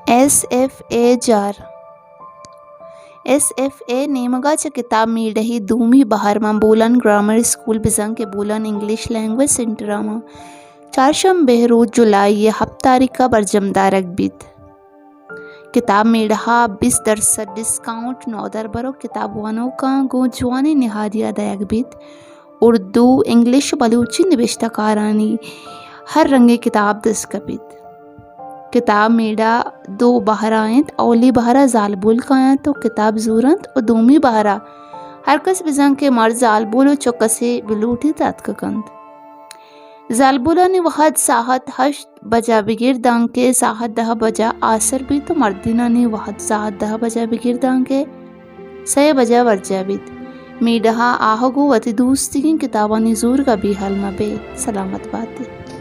S F A جار۔ S F A نیمگا چہ کتاب میڑہی دومی بہر ماں بولان گرامر اسکول بزاں کہ بولان انگلش لینگویج سینٹر ماں چارشنبے روچ جولائی ءِ ہپت تاریخ ءَ برجم دارگ بیت۔ کتاب میڑہا بیست درسد ڈسکاؤنٹ نودربر ءُ کتاب وانوکاں گوں جوانیں نہادی ءَ دئیگ بیت۔ اردو، انگلش ءُ بلوچی نبشتہ کارانی ہر رنگیں کتاب دست کپیت۔ کتاب میڑہ دو بہرا انت، اولی بہرا زالبول کاینت ءُ کتاب زورنت ءُ دومی بہرا ہر کس بزاں کہ مرد زالبول ءُ چک کسے بلوٹیت اتک کنت۔ زالبولانی وہد ساعت ہشت بجا بگر دانکہ ساعت دہ بجا آسر بیت ءُ مردینانی وہد ساعت دہ بجا بگر دانکہ سئے بجا برجا بیت۔ میڑہا آہگ ءُ وتی دوستیگیں کتابانی زورگا بے ہال مہ بئے۔ سلامت بات ئے۔